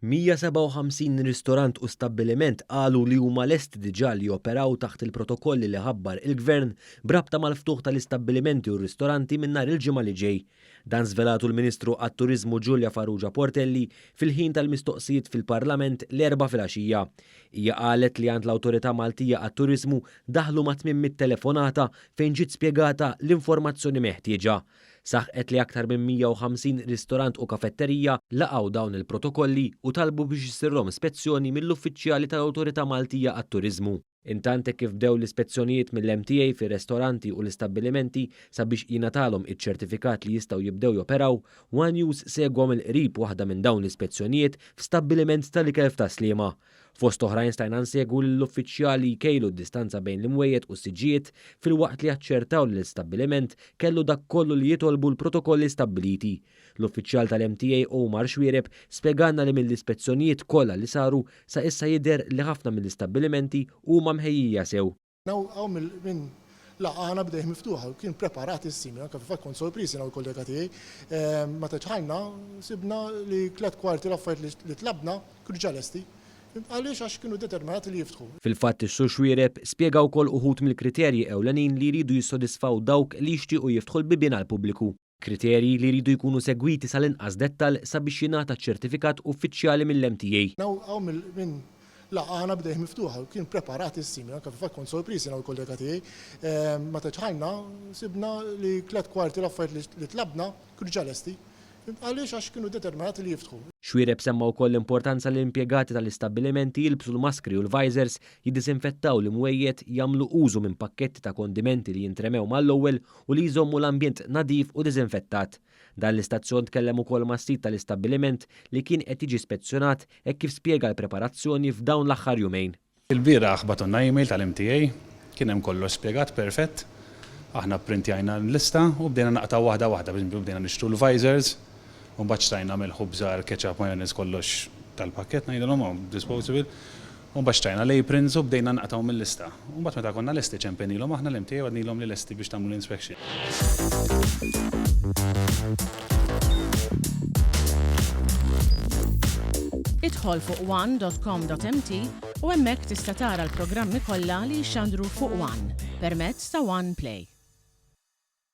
157 ristorant u stabbiliment qalu li huma lesti diġà li joperaw taħt il-protokolli li ħabbar il-Gvern b'rabta mal-ftuħ tal-istabbilimenti u r-ristoranti minn nhar il-Ġimgħa li ġej. Dan żvelatu l-Ministru għat-Turiżmu Julia Farrugia Portelli fil-ħin tal-mistoqsijiet fil-Parlament l-Erbgħa filgħaxija. Hija qalet li għand l-Awtorità Maltija għat-Turiżmu daħlu mat-800 telefonata fejn ġiet spjegata l-informazzjoni meħtieġa. Saħqet li aktar minn 150 ristorant u kafetterija laqgħu dawn il-protokolli u talbu biex issirlhom spezzjoni mill-uffiċjali tal-Awtorità Maltija għat-Turiżmu. Intant hekk kif bdew l-ispezzjonijiet mill-MTA fir-restoranti u l-istabbilimenti sabiex jingħatalhom iċ-ċertifikat li jistgħu jibdew joperaw, one News segwa mill-qrib waħda minn dawn l-ispezzjonijiet f'stabbiliment tal-ikel f'Tas-Sliema. Fost oħrajn stajna nsegwu lill-uffiċjali jkejlu d-distanza bejn l-imwejjed u s-siġġijiet filwaqt li aċċertaw li l-istabbiliment kellu dak kollu li jitolbu l-protokolli stabbiliti. L-uffiċjal tal-MTA Omar Xuereb spjegalna li mill-ispezzjonijiet kollha li saru sa issa jidher li ħafna mill-istabbilimenti huma mħejjija sew. Hawn minn laqgħana b'idejh miftuħa u kien preparat issimi, anke fil-fatt kont sorpriż jiena u l-kollega tiegħi. Meta dħalna sibna li tlett kwarti l-affarijiet li tlabna kienu ġa lesti. Għaliex? Għax kienu determinati li jiftħu. Fil-fatt is-Sur Xuereb spjega wkoll uħud mill-kriterji ewlenin li jridu jissodisfaw dawk li jixtiequ jiftħu l-bibien għall-pubbliku. Kriterji li jridu jkunu segwiti sal-inqas dettall sabiex jingħata ċ-ċertifikat uffiċjali mill-MTA. Hawn minn laqgħana b'idejh miftuħa u kien preparat issimi, anke fil-fatt kont sorpriż jiena u l-kollega tiegħi. Meta dħalna sibna li tlett kwarti l-affarijiet li tlabna kienu ġa lesti. Għaliex? Għax kienu determinati li jiftħu. Xuereb semma wkoll l-importanza li l-impjegati tal-istabbilimenti jilbsu l-maskri u l-visors, jiddisinfettaw l-imwejjed, jagħmlu użu minn pakketti ta' kondimenti li jintremew mal-ewwel u li jżommu l-ambjent nadif u diżinfettat. Dan l-istazzjon tkellem ukoll mas-sid tal-istabbiliment li kien qed jiġi spezzjonat hekk kif spjega l-preparazzjoni f'dawn l-aħħar jumejn. Il-bieraħ bagħtulna email tal-MTA, kien hemm kollox spjegat perfett. Aħna pprintjajna l-lista u bdejna naqtgħu waħda waħda, pereżempju bdejna nixtru l-visors, u mbagħad xtrajna melħ u bżar, ketchup, mayonnaise kollox tal-pakkett ngħidilhom, disposable. U mbagħad xtrajna l-aprons u bdejna naqtgħu mil-lista. U mbagħad meta konna lesti ċempenilhom aħna l-MTA u għednilhom li lesti biex tagħmlu l-inspection. Idħol fuq one dot com dot mt u hemmhekk tista' tara l-programmi kollha li jixxandru fuq one permezz ta' One Play.